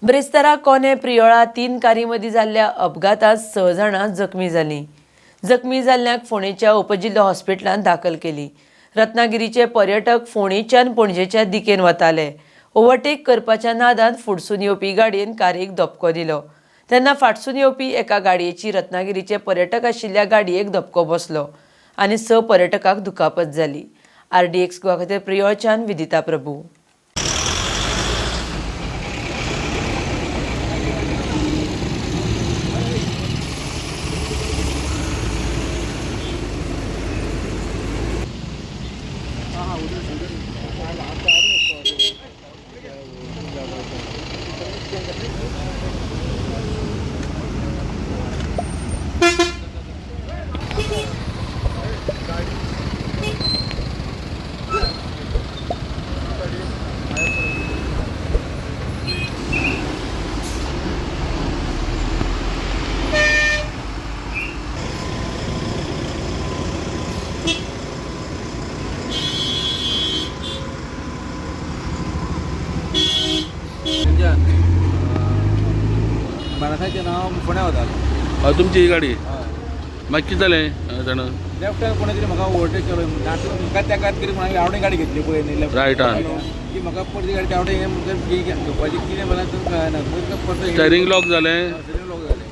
ब्रेस्तारा कोने प्रियोळा 3 कारी मदीं जाल्ल्या अपघातांत 6 जाणां जखमी जालीं. जखमी जाल्ल्यांक फोंडेच्या उपजिल्हो हॉस्पिटलांत दाखल केली. रत्नागिरीचे पर्यटक फोंडेच्यान पणजेच्या दिकेन वताले. ओव्हरटेक करपाच्या नादान फुडसून येवपी गाडयेन कारीक धपको दिलो. तेन्ना फाटसून येवपी एका गाडयेची रत्नागिरीचे पर्यटक आशिल्ल्या गाडयेक धपको बसलो आनी 6 पर्यटकांक दुखापत जाली. आरडीएक्स गोवा खातीर प्रियोळच्यान विदिता प्रभू. बारासाचे नांव फोंड्या वतालो. तुमची ही गाडी मागीर कितें जालें जाणा? लेफ्टान कोणें तरी म्हाका ओवरटेक केलो. म्हाका त्या खातीर कितें कोणाक आवडे गाडी घेतली पळय न्ही लेफ्ट रायटान की म्हाका परती गाडी आवडे घेवपाची कितें मला कळना. स्टेरिंग लॉक जालें.